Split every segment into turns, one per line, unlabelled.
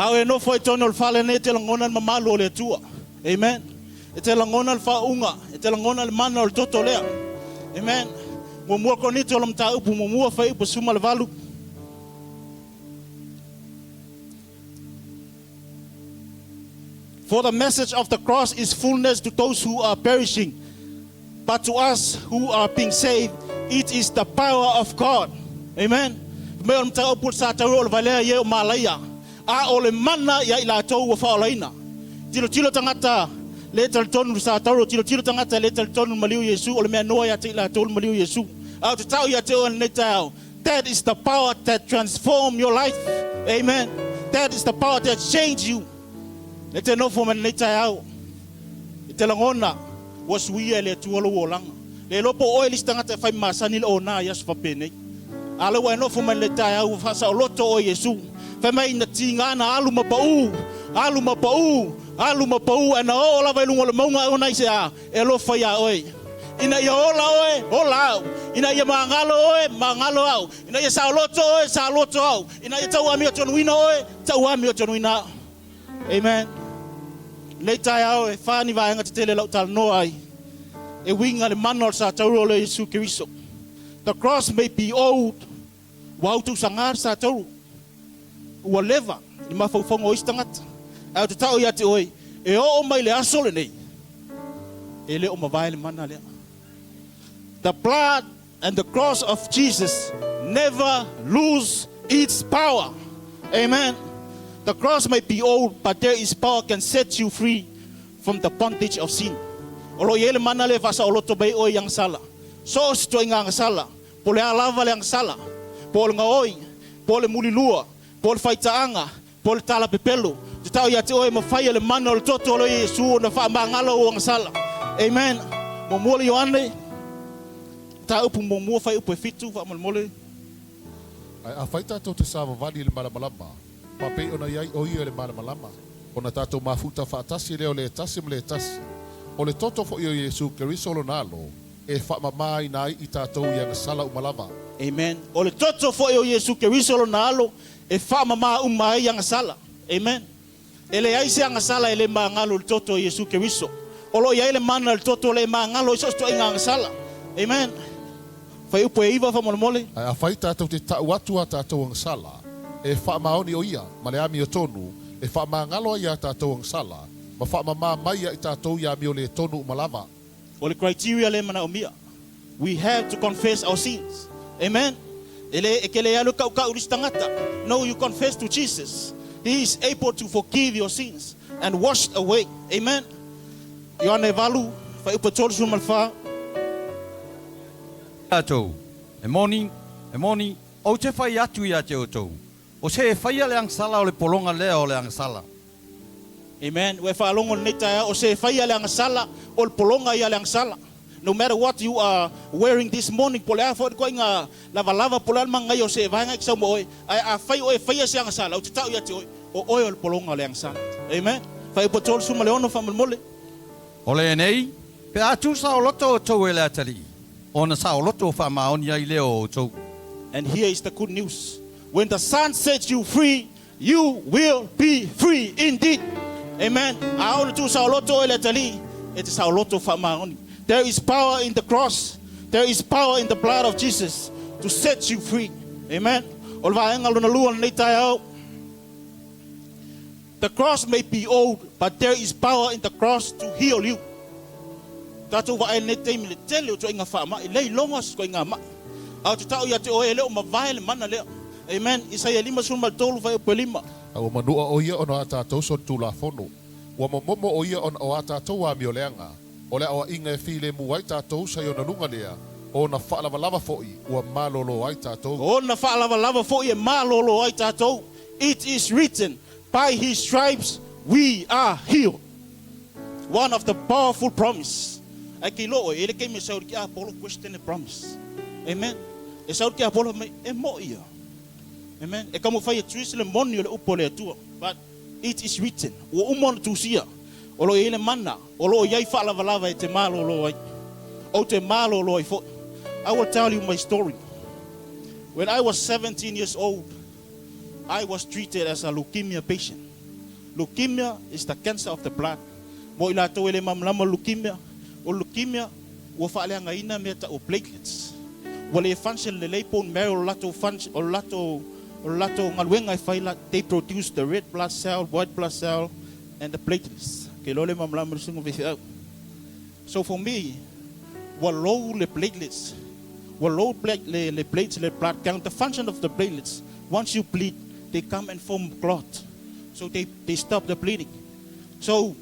A o e nofo ai totonu o le fale lenei e te lagona le mamalu o le Atua. Amen. E te lagona le faauuga, e te lagona le mana o le toto lea. Amen. Muamua Korinito o le mataupu muamua fuaiupu 18. For the message of the cross is fullness to those who are perishing, but to us who are being saved, it is the power of God. Amen. Mea o le mataupu sa taua o le valea i e o malaia, a o le mana ia i latou ua faaolaina. Tilotilo tagata le talitonu sa tauro, tilotilo tagata le talitonu maliu Iesu, o le mea noa ia te i latou le maliu Iesu. A o te tau ia te oe lenei taeao, that is the power that transform your life. Amen. That is the power that change you. E te nofo mai lenei taeao, i te lagona ua suia e le Atua lou olaga. Le iloa po o oe le isi tagata e fai masani le ona i aso faapenei. A lea ua e nofo mai lenei taeao ua faasaoloto oe i Iesu. Fai mai ina tiga na alu ma pau, alu ma pau, alu ma pau, ae na oo lava i luga o le mauga ona i se a, e alofa iā oe. Ina ia ola oe, ola au. Ina ia magalo oe, magalo au. Ina ia saoloto oe, saoloto au. Ina ia tauamiotonuina oe, tauamiotonuina au. Amen. Nei taeao e wha ni vaega tetele lau talanoa ai. E uiga le mana o le sa tauro o le Iesu Keriso. The cross may be old, ua au tausaga le sa tauro. Ua leva i le mafaufauga o isi tagata. Ae ou te tau ia te oe, e oo mai le aso lenei, e le o mavae le mana lea. The blood and the cross of Jesus never lose its power. Amen. The cross may be old, but there is power can set you free from the bondage of sin. O lo o i ai le mana lea e faasaoloto mai ai oe i agasala. So o se ituaiga agasala, po o le a lava le agasala, po o le gaoi, po o le mulilua, po o le faitaaga, po o le tala pepelo, te tau ia te oe e mafai e le mana o le toto o le Iesu ona faamagalo ou agasala. Amen. Muamua le Ioane, mataupu muamua fuaiupu e 7, faamolemole.
Ae afai tatou te savavali i le malamalama, faapei ona i ai o Ia i le malamalama, ona tatou mafuta faatasi lea o le tasi ma le tasi, o le toto foi o Iesu Keriso lona Alo, e faamamāina ai i tatou i agasala uma lava.
Amen. O le toto foi o Iesu Keriso lona Alo, e faamamā uma ai agasala. Amen. E leai se agasala e le magalo i le toto o Iesu Keriso. O lo o i ai le mana i le toto le magalo i so o se ituaiga agasala. Amen. Fuaiupu e 9 faamolemole.
Ae afai tatou te tau atu a tatou agasala, e faamaoni o Ia ma le amiotonu e faamagalo ai a tatou agasala, ma faamamā mai ia i tatou i amio lē tonu uma lava.
O le criteria lea e manaomia. We have to confess our sins. Amen. E le, e ke le alu e kaukau i le isi tagata. No, you confess to Jesus. He is able to forgive your sins and wash it away. Amen. Ioane 8, fuaiupu 34.
Tatou, e moni, e moni, ou te fai atu ia te outou, o se e faia le agasala o le pologa lea o le agasala.
Amen. Ua e faalogo i lenei taeao, o se e faia le agasala, o le pologa ia le agasala. No matter what you are wearing this morning, po o le a foi le ituaiga lavalava, po o le a le manaia o se vaega e te sau ma oe, ae afai oe e faia se agasala, ou te tau ia te oe, o oe o le pologa o le agasala. Amen. Fuaiupu 36 faamolemole.
O lenei, pe a tuusaoloto outou e le Atalii, ona saoloto faamaoni ai lea o outou.
And here is the good news, when the Son sets you free, You will be free indeed. Amen. A ona tuusaoloto oe le Atalii, e te saoloto faamaoni. There is power in the cross. There is power in the blood of Jesus to set you free. Amen. O le vaega lona lua o lenei taeao. The cross may be old, but there is power in the cross to heal you. Tatou vaai lenei taimi le tele o ituaiga faamai, le iloga o se ituaiga mai. A o te tau ia te oe e le o mavae le mana lea. Amen. Isaia 53 fuaiupu e 5.
A ua manua o Ia ona o a tatou solitulafono. Ua momomo o Ia ona o a tatou amioleaga. O le aoaiga e filemu ai tatou sa i ona luga lea, o ona faalavalava foi ua malolo ai tatou.
O ona faalavalava foi e malolo ai tatou. It is written, by his stripes we are healed. One of the powerful promise. Ae kei loa oe, e le taimi e sau i le tiapolo question le promise. Amen. E sau le tiapolo fai mai, e mo'i ia. Amen. E taumafai e twist le moni o le upu a le Atua. But it is written. Ua uma ona tusia. O lo o i ai le mana, o lo o i ai faalavalava e te malolo ai. Ou te malolo ai foi. I will tell you my story. When I was 17 years old, I was treated as a leukemia patient. Leukemia is the cancer of the blood. Mo i latou e le malamalama leukemia, o leukemia ua faaleagaina mea tau o platelets. Ua le function lelei bone marrow o le latou function, o le latou, o le latou galuega e fai la, they produce the red blood cell, white blood cell and the platelets. Ke iloa le malamalama le susuga faifeau. So for me, ua low le platelets, ua low le, le platelets, le blood count. The function of the platelets, once you bleed, they come and form clot. So they stop the bleeding. So,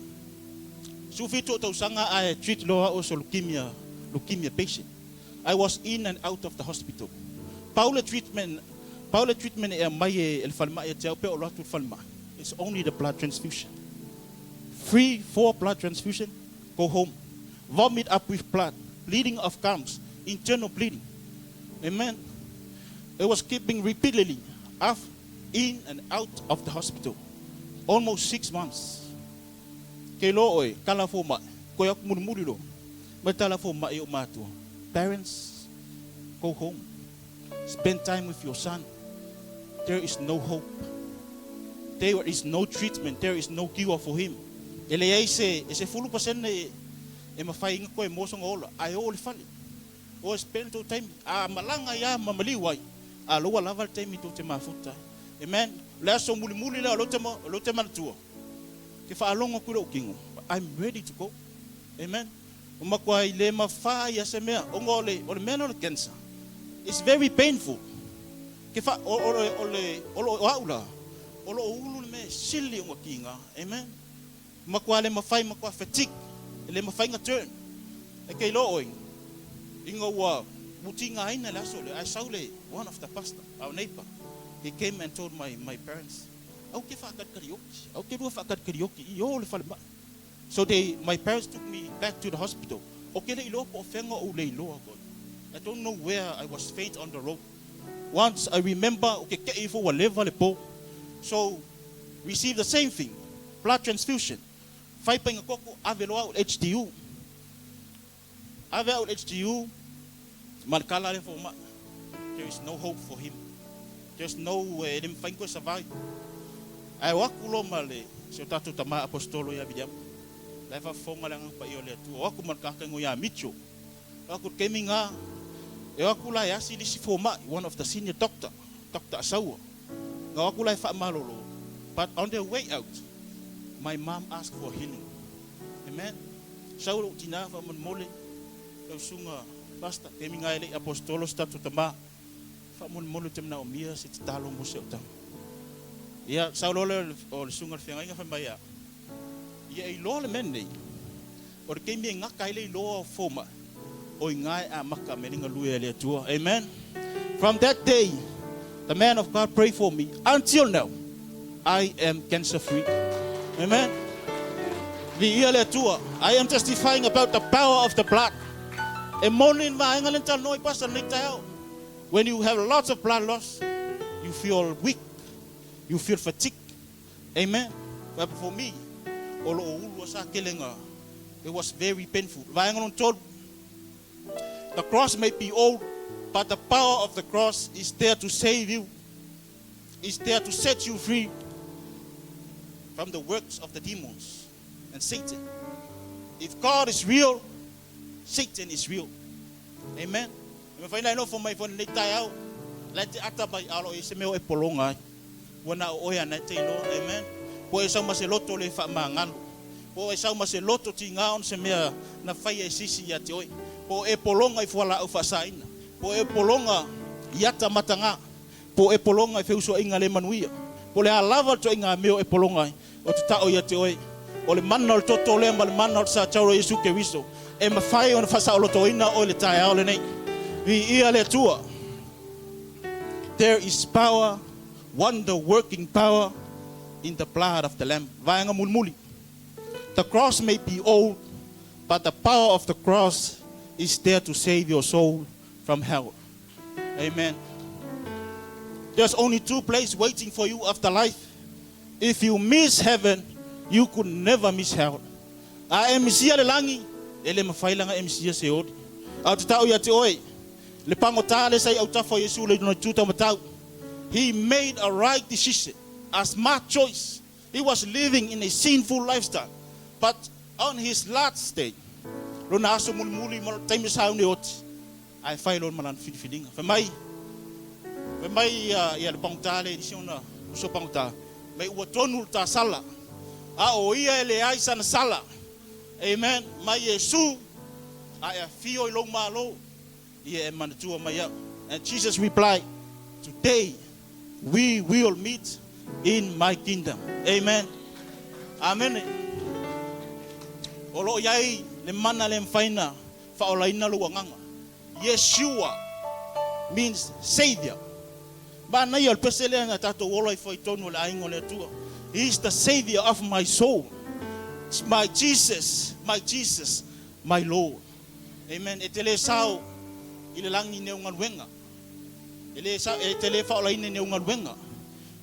17 o tausaga ae treat loa au as a leukemia patient. I was in and out of the hospital. Pau le treatment, pau le treatment e aumai e le falemai ia te au pe o alu atu i le falemai. It's only the blood transfusion. Three, four blood transfusion, go home. Vomit up with blood, bleeding of gums, internal bleeding. Amen. It was keeping repeatedly up, in and out of the hospital. Almost 6 months. Ke iloa oe, tala fomai, koe aku mulimuli loa. Mai tala fomai o matua. Parents, go home. Spend time with your son. There is no hope. There is no treatment. There is no cure for him. E leai se, e 10% e mafai inga koe mo songa ola. Ae o le fale. O spend tou taimi. A malaga ia ma maliu ai. A loa lava le taimi tou te mafuta. Amen. Le aso mulimuli lea o lou te manatua. Ke faalogo aku i lou tino. I'm ready to go. Amen. O matua i le mafai ia se mea. Ona o le mea lea o le cancer. It's very painful. Ke fa, o le, o lo o au la. O lo o ulu le mea sili o ngā kinga. Amen. Matua le mafai matua fatigue. E le mafai nga turn. E ke iloa oe. Inga ua mutinga aina le aso le. Ai sau le one of the pastor, our neighbor. He came and told my parents, "Au ke whaakatikari oki. Au ke rua whaakatikari oki. I o le whale mai." So my parents took me back to the hospital. O ke le iloa po o whenga o le iloa koe. I don't know where I was faint on the road. Once I remember, o ke ke ifo wa leva le po. So, receive the same thing. Blood transfusion. Fai painga koko, ave loa au HDU. Ave au HDU, malkala le fo ma. There is no hope for him. There's no way, e le mafai koe survive. Ae o aku lo ma le, se o tatou tama apostolo ia William. La e faafofoga le agaga paia o le Atua. O aku ma le kakaingo ia Mitchell. O aku le kemi ngā. E o aku la e asi lisi fomai, one of the senior doctor, Dr. Asaua. Nga o aku la e faamalolo. But on their way out, my mom asked for healing. Amen. Sau lou tina faamolemole, lau susuga pastor, kemi ngā e le apostolo se tatou tama. Faamolemole te manaomia se tatalo mo se o tama. Ia, sau loa lea o le susuga le feagaiga fai mai ia. Ia e iloa le mea nei. O le keimi e ngaka ai le iloa o fomai. O i ngā e a maka me linga lui e le Atua. Amen. From that day, the man of God prayed for me. Until now, I am cancer free. Amen. Viia le Atua. I am testifying about the power of the blood. E moni vaenga le talanoa i pasa nei taeao. When you have lots of blood loss, you feel weak. You feel fatigued. Amen. But for me, o lo o ulu sa kelenga, it was very painful. Vaenga lona tolu. The cross may be old, but the power of the cross is there to save you. Is there to set you free from the works of the demons and Satan. If God is real, Satan is real. Amen. E mafai na nofo mai fo nei taeao. La te ata mai alo i se mea o e polonga ai. Ua na o oe ana e te iloa. Amen. Po e sau ma se loto le faamagalo. Po e sau ma se loto tigā ona se mea na faia e sisi ia te oe. Po e polonga i fualaau faasaina. Po e polonga i ata matagā. Po e polonga i feusoaiga le manuia. Po le a lava le toaiga mea o e polonga ai. O te tao ia te oe. O le mana o le toto lea ma le mana o le sa tauro Iesu Keriso. E mafai ona faasaolotoina oe le taeao lenei. Viia le Atua. There is power, wonder working power in the blood of the Lamb. Vaenga mulimuli. The cross may be old, but the power of the cross is there to save your soul from hell. Amen. There's only two places waiting for you after life. If you miss heaven, you could never miss hell. A e misia le lagi, e le mafai langa e misia seoli. A o te tau ia te oe, le pagotā le sa i autafa o Iesu le lona tuta matau. He made a right decision, a smart choice. He was living in a sinful lifestyle. But on his last day, lona aso mulimuli ma taimi sa au oti, ae fai loa ma lana filifiliga. Fai mai, fai mai ia, ia le pagota lea i nisi ona uso pagota, mai ua tonu le ta sala, a o ia e leai sana sala. Amen. Mai Iesu, a e afio i lou Malo, ia e manatua mai au. And Jesus replied, Today we will meet in my kingdom. Amen. Amene. O lo o i ai le mana le mafai ona faaolaina lou agaga. Yeshua means Savior. Manaia o le pese lea na tatou ola ifo ai totonu o le aiga o le Atua. He is the Savior of my soul. My Jesus, my Jesus, my Lord. Amen. E te le sao i le lagi i neu galuega. E le sa, e te le faaolaina i neu galuega.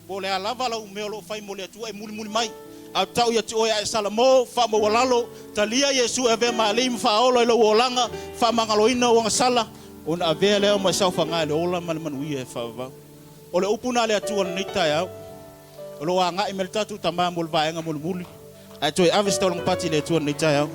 Po o le a lava lau mea o lo o fai mo le Atua e mulimuli mai. A o tau ia te oe a e Salamo, faamaualalo, talia Iesu e avea ma alii ma faaola i lou olaga, faamagaloina ou agasala, ona avea lea ma e saofaga i le ola ma le manuia e faavavau. O le upu na a le Atua i lenei taeao, o lo o agai mai le tatou Tama mo le vaega mulimuli, ae toe ave se taulaga pati i le Atua i lenei taeao.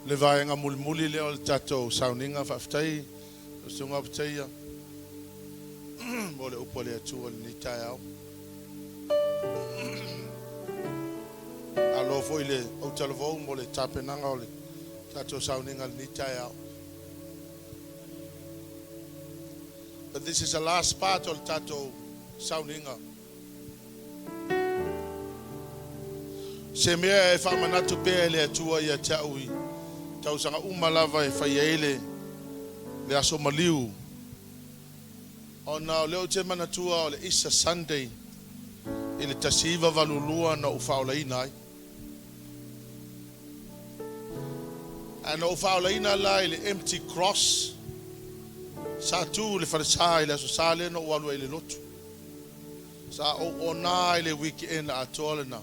Le vaega mulimuli lea o le tatou sauniga, faafetai lau Susuga Opetaia mo le upu a le Atua i lenei taeao. Malo foi le autalavou mo le tapenaga o le tatou sauniga i lenei taeao. But this is the last part o le tatou sauniga. Se mea e faamanatu pea e le Atua ia te au i tausaga uma lava e fai ai le, le aso maliu. Ona o lea ou te manatua o le Easter Sunday i le 1982 na ou faaolaina ai. Ae na ou faaolaina la i le empty cross. Sa tu le falesa i le aso Sa lea na ou alu ai i le lotu. Sa ou ona i le weekend atoa lena.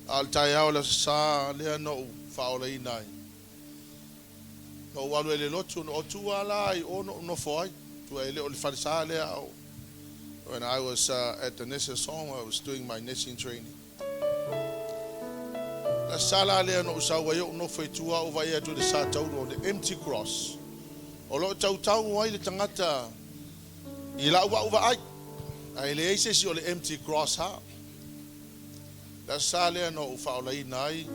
A o le taeao o le aso Sa lea na ou faaolaina ai. Na ou alu ai i le lotu, na ou tu lava la i o na ou nofo ai. Tua e le o le falesa lea a o when I was at the nurses home, I was doing my nursing training. Le aso Sa la lea na ou sau ai ou nofo i tua ou vaai atu i le sa tauro o le empty cross. O lo o tautau ai le tagata i lau au vaai. Ae leai se isi o le empty cross ha. Le aso Sa lea na ou faaolaina ai,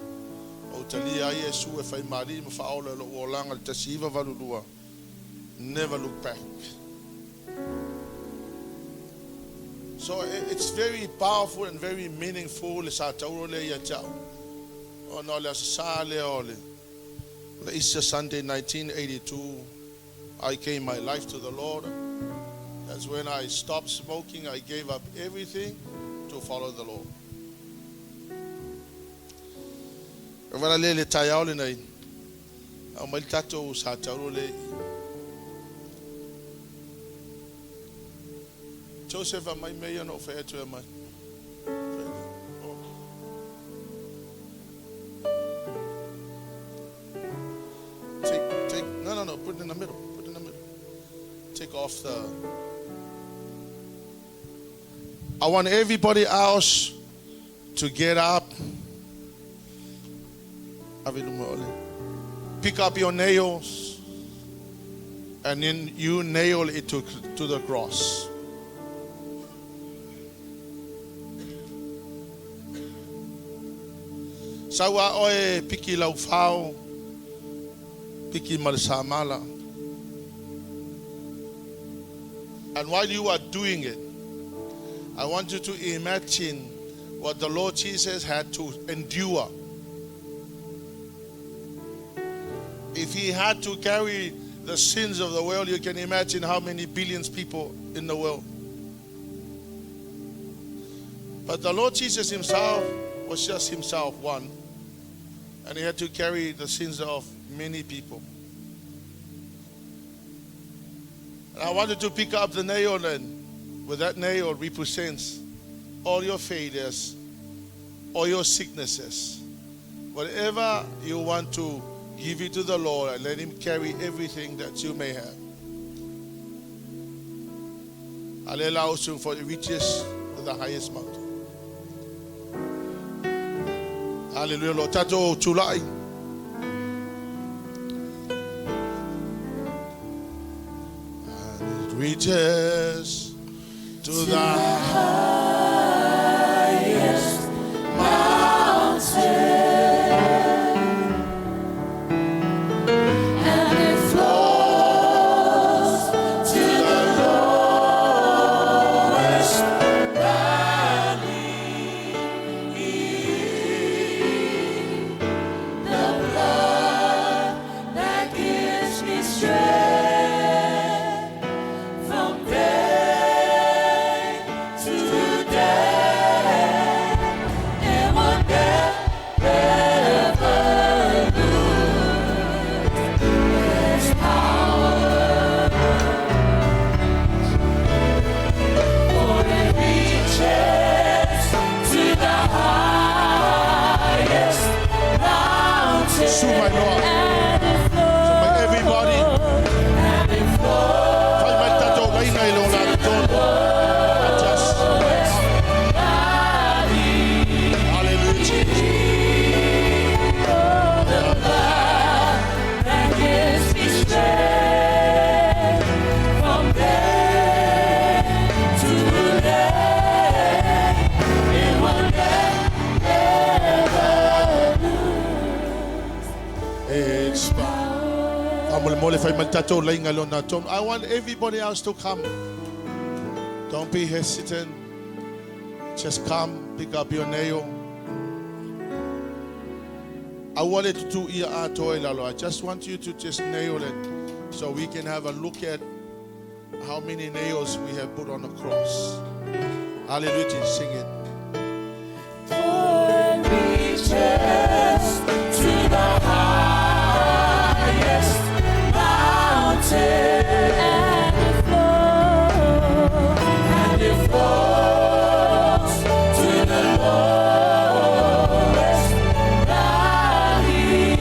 ou talia ai Iesu e fai ma alii ma faaola i lou olaga i le 1982. Never look back. So it's very powerful and very meaningful le sa tauro lea ia te au. Ona o le aso Sa lea o le le Easter Sunday 1982, I gave my life to the Lord. That's when I stopped smoking. I gave up everything to follow the Lord. E vala le le taeao lenei, au mai le tatou sa tauro le i. Joseph a mai mea ia na ou fai atu e mai. Oh. Take, take, no, no, no, put it in the middle. Put it in the middle. Take off the. I want everybody else to get up. Ave luma ole. Pick up your nails and then you nail it to the cross. Sau a oe piki lau fao, piki ma le samala. And while you are doing it, I want you to imagine what the Lord Jesus had to endure.
If he had to carry the sins of the world, you can imagine how many billions people in the world. But the Lord Jesus himself was just himself one. And he had to carry the sins of many people. And I wanted to pick up the nail, and with that nail represents all your failures, all your sicknesses. Whatever you want to give it to the Lord and let him carry everything that you may have. Hallelujah, for it reaches to the highest mountain. Hallelujah, Lord. Tato tulai. And it reaches to the
highest mountain. And it flows to the lowest valley. The blood that gives me strength from day to day, it will never lose its power. For it reaches to the highest mountain.
Sue my Lord.
And it flows,
Everybody.
and it flows
Fai mai tato laina i lo la tonu. Just Hallelujah, Jesus.
The blood that gives me strength from day to day. It will never lose
It's power. Fai mai tato laina i lo na tonu. I want everybody else to come. Don't be hesitant. Just come, pick up your nail. I wanted to ia atoa lalo. I just want you to just nail it so we can have a look at how many nails we have put on the cross. Hallelujah. Sing it.
For it reaches to the highest mountain, and it flows to the lowest valley.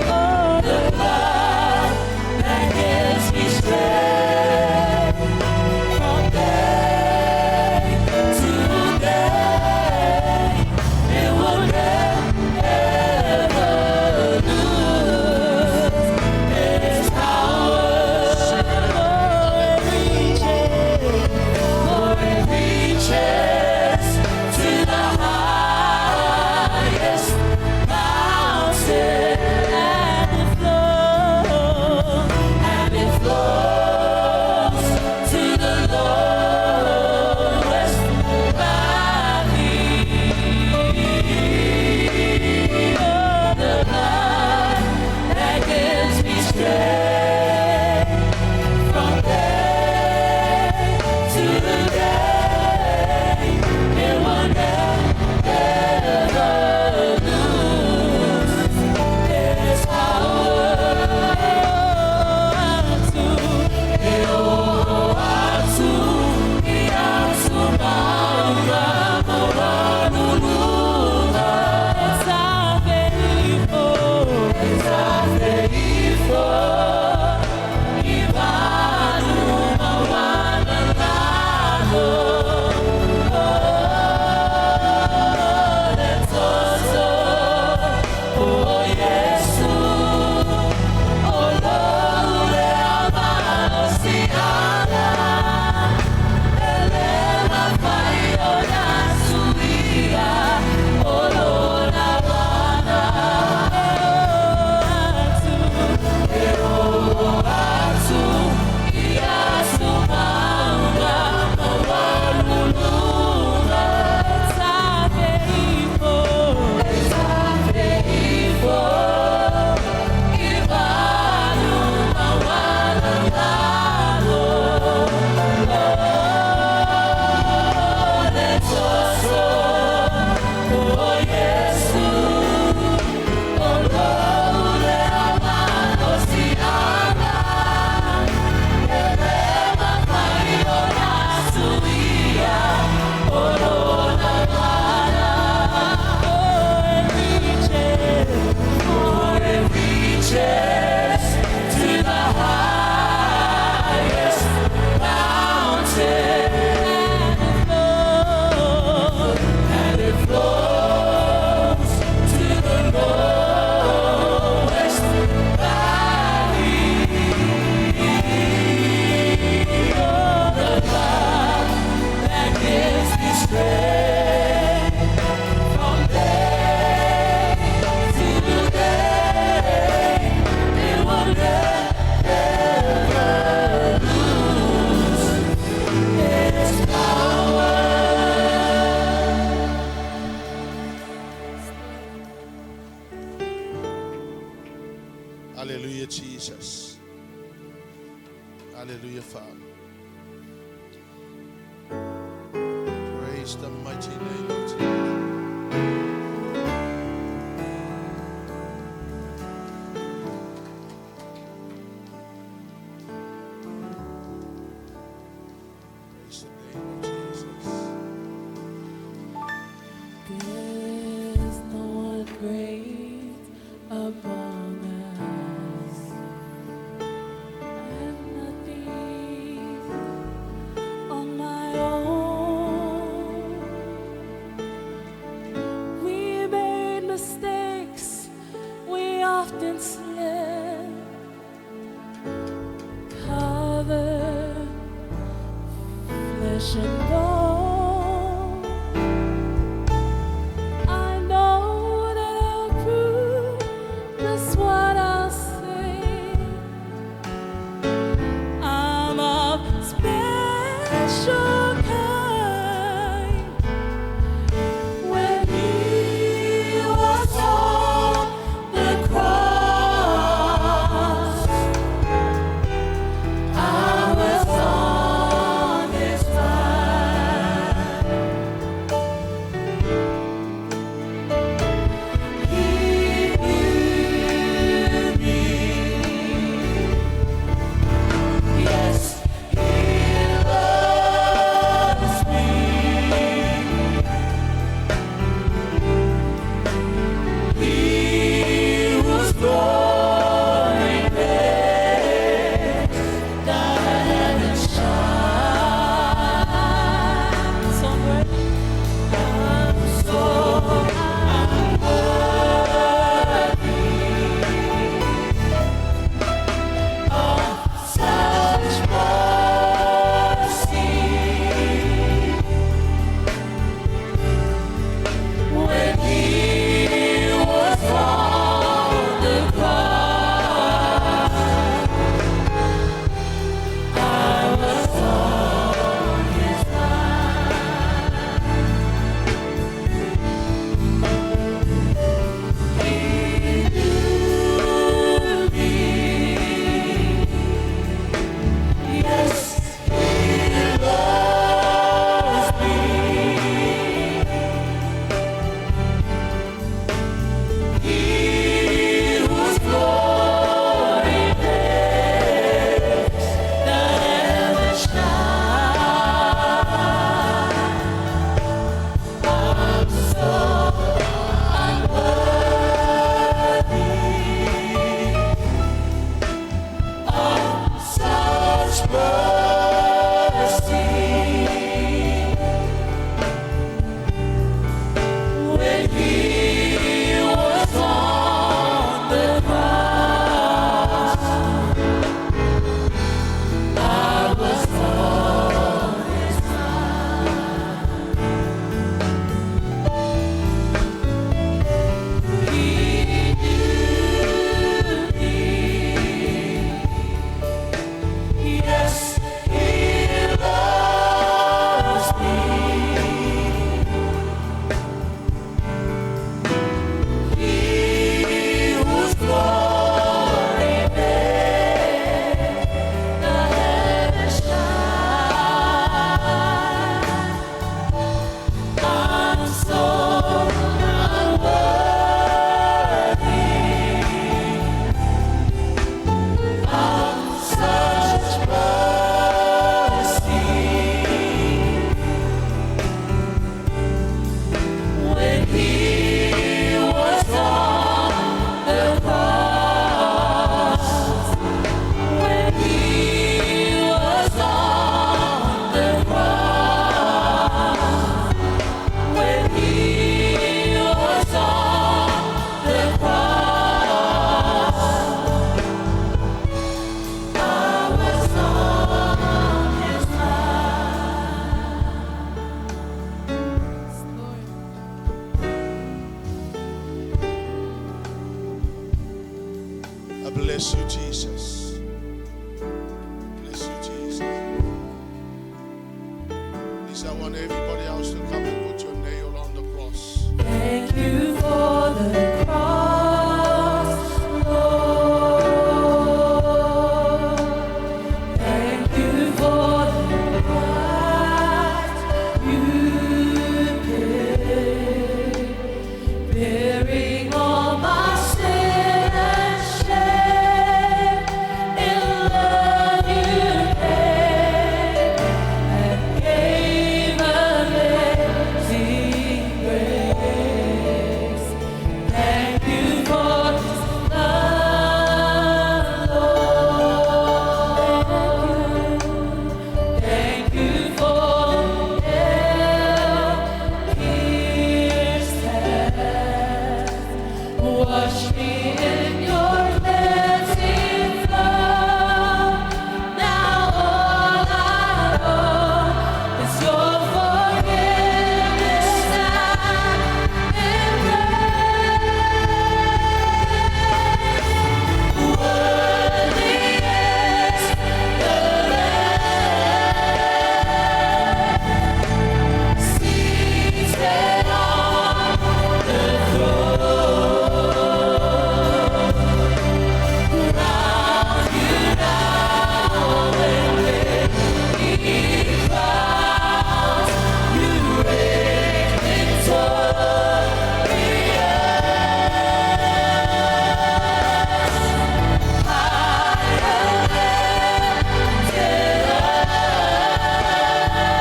Oh, the blood that gives me strength from day to day,
Hallelujah, Jesus. Hallelujah, Father. Praise the mighty name of Jesus. Praise the name of Jesus.
There's no one great among us. I have nothing on my own. We made mistakes, we often slip, cover flesh and bone. I know that I'll prove just what I'll say. I'm of special kind. When He was on the cross, I was on His mind. He knew me. Yes, He loves me. He was glory makes the heavens shine. So worthy. I'm so unworthy of such mercy. When He was on the cross, I was on His mind. He knew me. Yes, He loves me. He whose glory makes the heavens shine. I'm so unworthy of such mercy. When He was on the cross, I was on His mind. He knew me. Yes, He loves me. He whose glory makes the heavens shine. I'm so unworthy of such mercy. When He was on the cross, when He was on the cross, when He was on the cross, I was on His mind. Lord.
I bless you, Jesus. Bless you, Jesus. Please, I want everybody else to come and put your nail on the cross.
Thank you for the cross, Lord. Wash me in your cleansing flow. Now all I want is your forgiveness and embrace. Worthy is the Lamb seated on the throne. Crown you now with many crowns. You reign victorious. High and lifted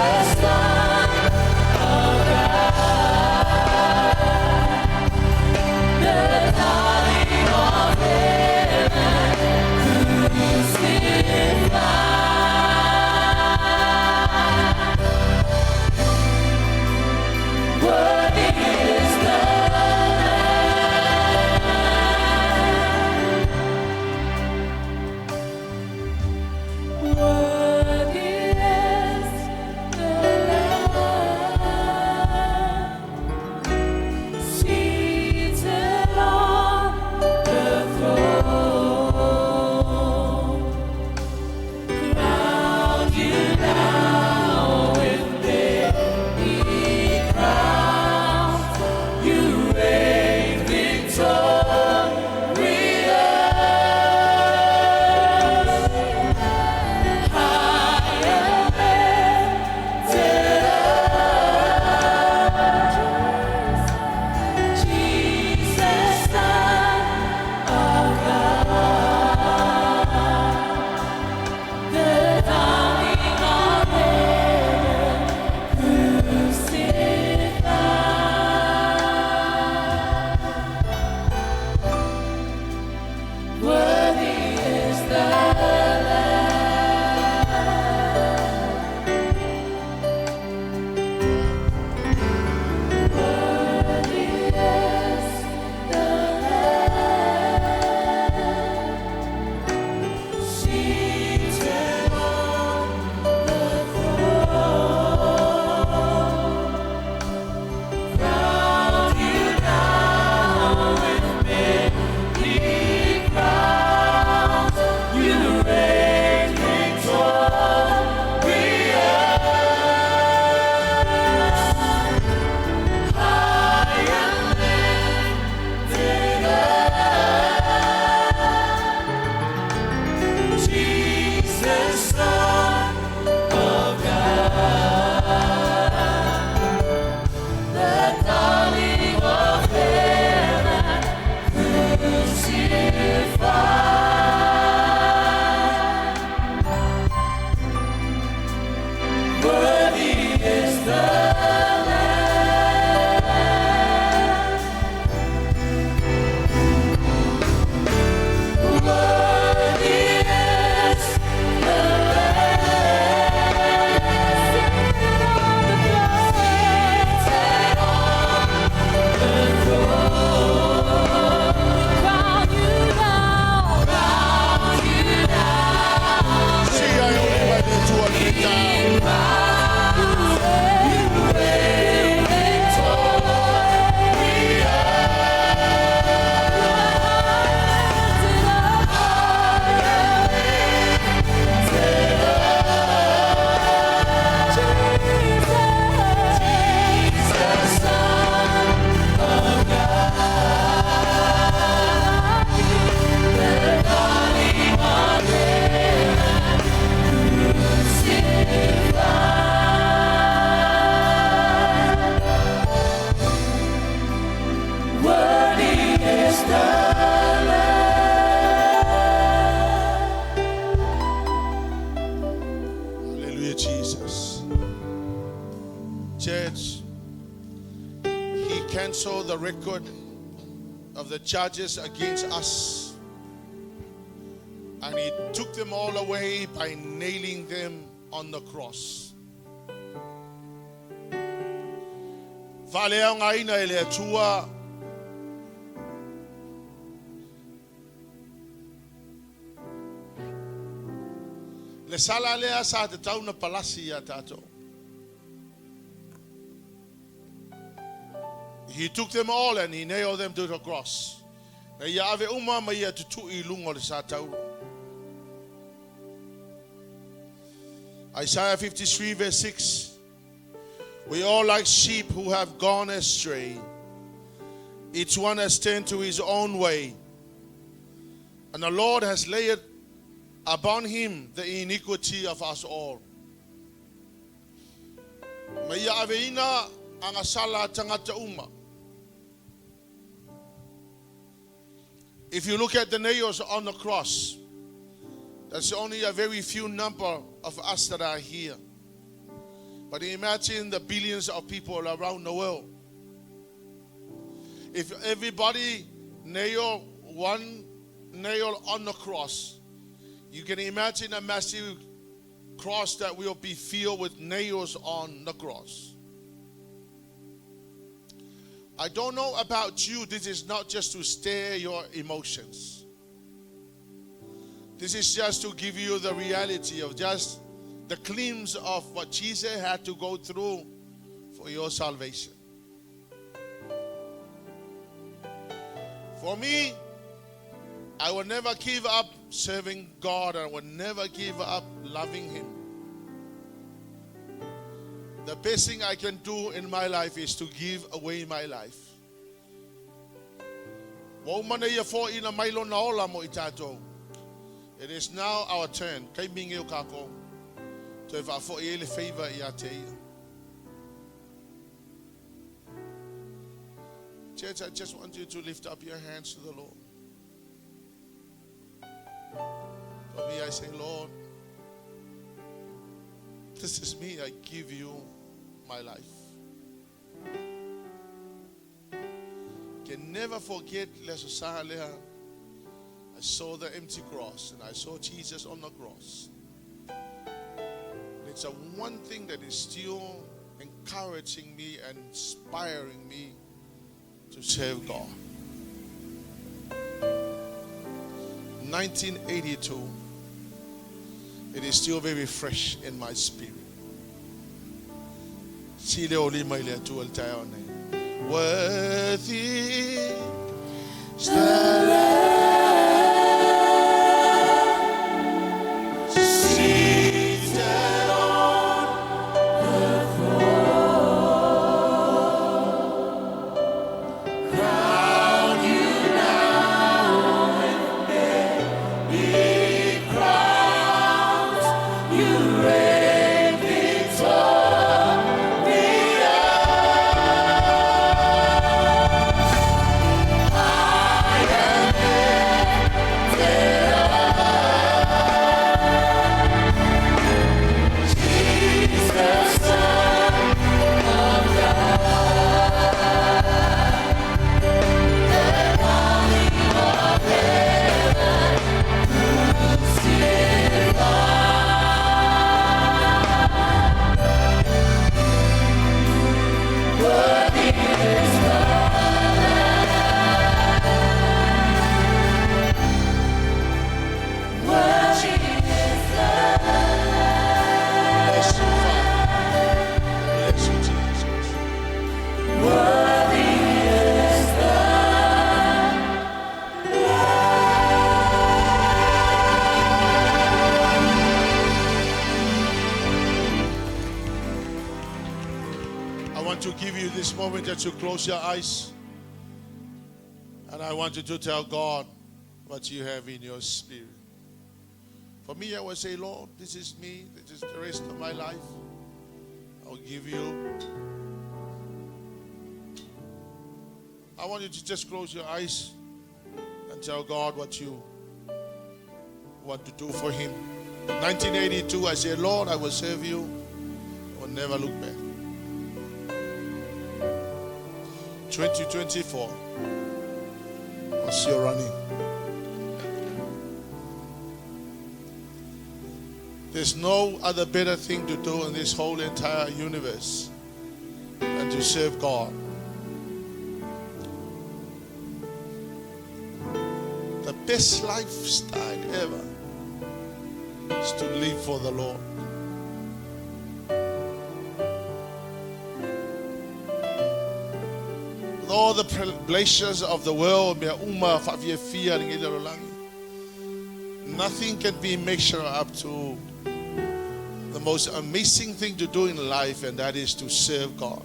up, Jesus, Son of God, the darling of heaven, crucified. Worthy is the Lamb. Worthy is the Lamb, seated on the throne. Crown you now with many crowns. You reign victorious. High and lifted up, Jesus, Son of God, the darling of heaven, crucified. Worthy is the Lamb. Worthy is the Lamb, seated on the throne. Crown you now with many crowns. You reign victorious. High and lifted up, Jesus, Son of God, the darling of heaven, crucified. Worthy is the Lamb. Worthy is the Lamb, seated on the throne. Crown you now, crown you now.
See, I only went into a
Worthy is the Lamb.
Hallelujah, Jesus. Church, he canceled the record of the charges against us. And he took them all away by nailing them on the cross. Faaleaogaina e le Atua le sala lea sa tatau ona palasi ia tatou. He took them all and he nailed them to the cross. Na ia ave uma ma ia tutui i luga o le satauro. Isaiah 53 verse 6. We all like sheep who have gone astray. Each one has turned to his own way. And the Lord has laid upon him the iniquity of us all. Ma ia aveina agasala tagata uma. If you look at the nails on the cross, that's only a very few number of us that are here. But imagine the billions of people around the world. If everybody nail one nail on the cross, you can imagine a massive cross that will be filled with nails on the cross. I don't know about you, this is not just to stir your emotions. This is just to give you the reality of just the glimpse of what Jesus had to go through for your salvation. For me, I will never give up serving God. I will never give up loving Him. The best thing I can do in my life is to give away my life. Ua uma ona Ia foaina mai lona ola mo i tatou. It is now our turn. Taimi lenei o tatou. Toe faafoi ai le favor ia te ia. Church, I just want you to lift up your hands to the Lord. For me, I say, Lord, this is me. I give you my life. Can never forget le Aso Sa lea. I saw the empty cross and I saw Jesus on the cross. And it's a one thing that is still encouraging me and inspiring me to serve God. 1982, it is still very fresh in my spirit. Si le o lima i le Atua i le taeao nei. Worthy is the Lamb seated on the throne. Crown you now with many crowns. You reign victorious. High and lifted up. Jesus, Son of God, the calling of heaven crucified. Worthy is the Lamb. Worthy is the Bless you, Father.
Lamb.
Bless you, Jesus.
Worthy is the
I want to give you this moment that you close your eyes. And I want you to tell God what you have in your spirit. For me, I will say, Lord, this is me. This is the rest of my life. I'll give you. I want you to just close your eyes and tell God what you want to do for Him. 1982, I said, Lord, I will serve you. I will never look back. 2024, I'm still running. There's no other better thing to do in this whole entire universe than to serve God. The best lifestyle ever is to live for the Lord. With all the pleasures of the world, mea uma faafiafia lenei lalolagi, nothing can be measured up to the most amazing thing to do in life, and that is to serve God.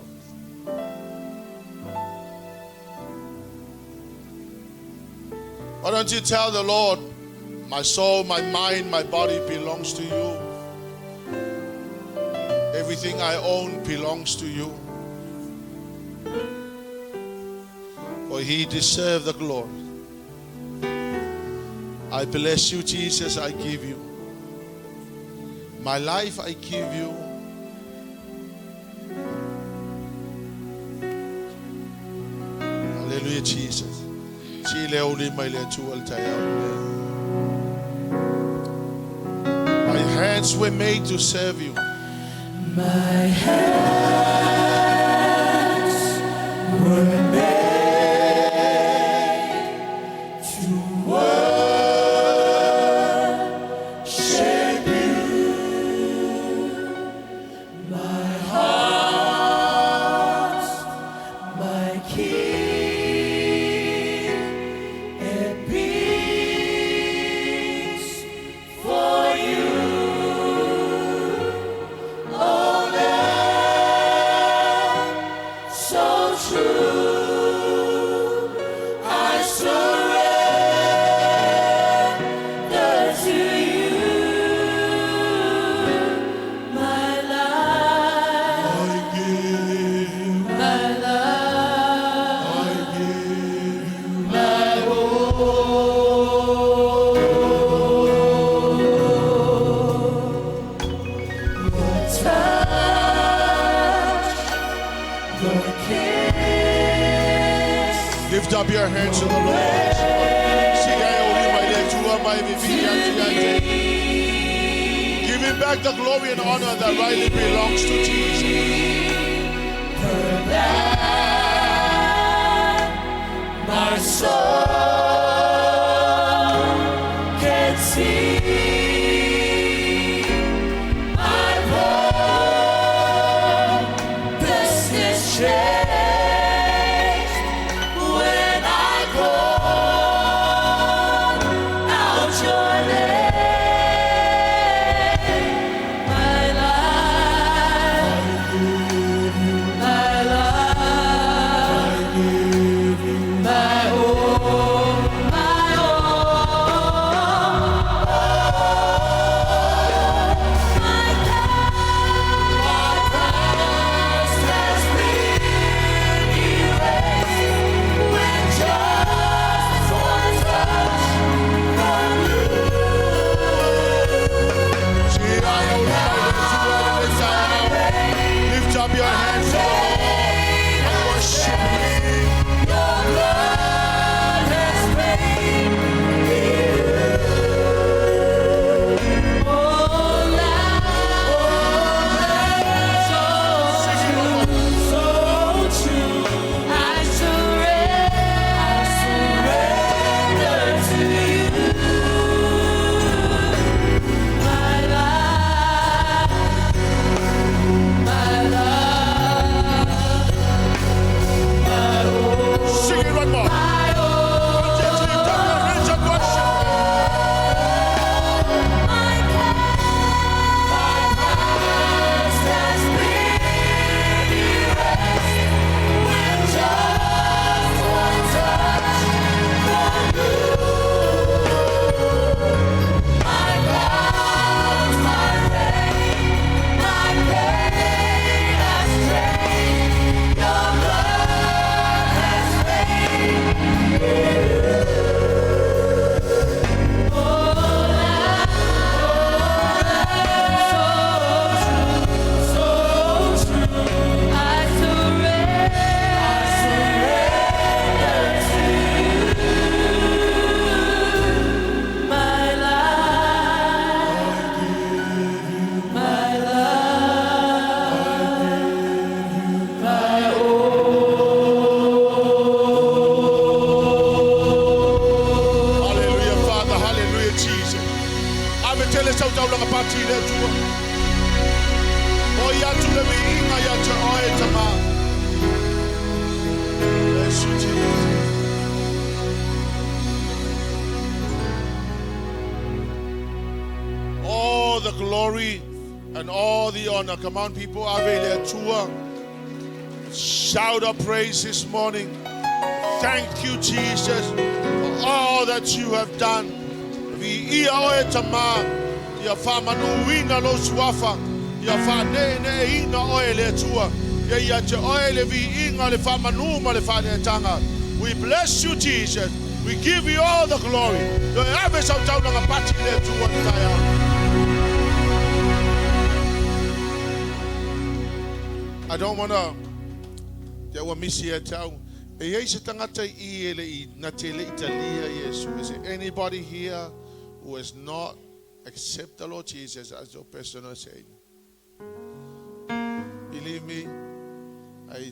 Why don't you tell the Lord, my soul, my mind, my body belongs to you. Everything I own belongs to you. For he deserves the glory. I bless you, Jesus. I give you. My life I give you. Hallelujah, Jesus. Si le o le mai le Atua le taeao lenei. My hands were made to serve you.
My hands were made to worship you. My heart, my King, it beats for you. Oh, Lamb, so true, I surrender to you. My life, my life, my all. Your touch, your kiss,
Lift up your hands to the Lord. Si ai o le mai le Atua mai vivi atu ia te. Give him back the glory and honor that rightly belongs to Jesus.
That my soul can see. My purpose is changed when I call out your name. My life, my life.
taulaga pati i le Atua. Foi atu le viiga ia te oe Tamā. Bless you, Jesus. All the glory and all the honor. Come on, people. Ave le Atua. Shout of praise this morning. Thank you, Jesus, for all that you have done. Viia oe Tamā, ia faamanuina lou suafa, ia faaneeneeina oe le Atua. Ia ia te oe le viiga le faamanu ma le faaneetaga. We bless you, Jesus. We give you all the glory. Toe ave sau taulaga pati i le Atua i le taeao. I don't want to te ua misi ia te au. E iai se tagata i i e le i na te le i talia Iesu. Is there anybody here who has not accepted the Lord Jesus as your personal Savior? Believe me, I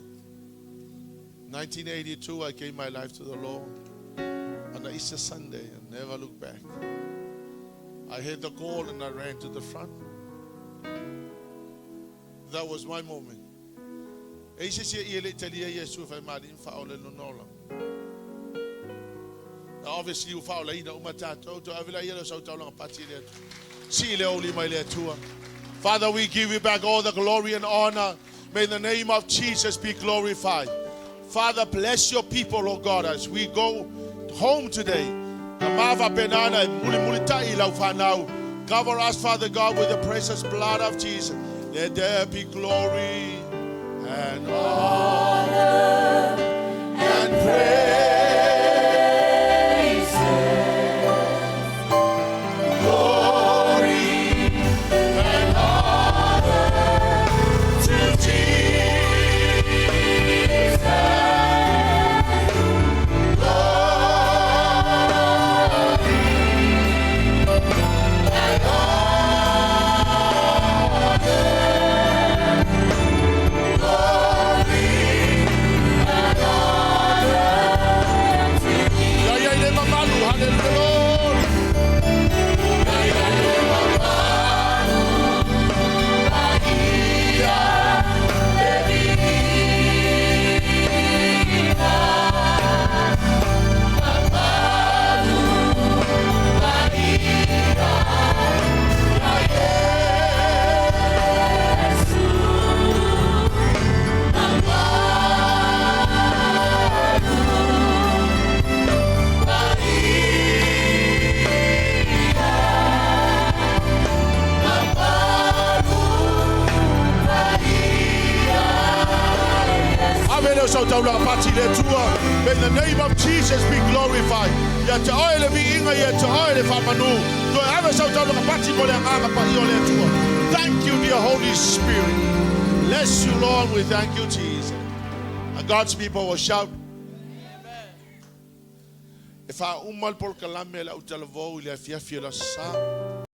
1982 I gave my life to the Lord. On a Easter Sunday, I never looked back. I heard the call and I ran to the front. That was my moment. E i se isi e le i talia Iesu e fai ma Alii ma Faaola i lona olaga. Now obviously ua faaolaina uma tatou, toe ave laia lea o sau taulaga pati i le Atua. Sii le ou lima i le Atua. Father, we give you back all the glory and honor. May the name of Jesus be glorified. Father, bless your people, oh God, as we go home today. Na mava penana e mulimulitai i lau whanau. Cover us, Father God, with the precious blood of Jesus. Let there be glory and honor and praise. Glory and honor to Jesus. Glory and honor. Glory and honor to Ia ia le mamalu, hallelujah. Ia ia le mamalu, ia le viiga. Mamalu, ia Iesu. Mamalu, ia mamalu, ia Ave lea o sau taulaga pati i le Atua. May the name of Jesus be glorified. Ia te oe le viiga, ia te oe le faamanu. Toe ave sau taulaga pati mo le agaga paia o le Atua. Thank you, dear Holy Spirit. Bless you, Lord. We thank you, Jesus. And God's people will shout. E faauma le polokalame a le au talavou i le afiafi o le aso Sa.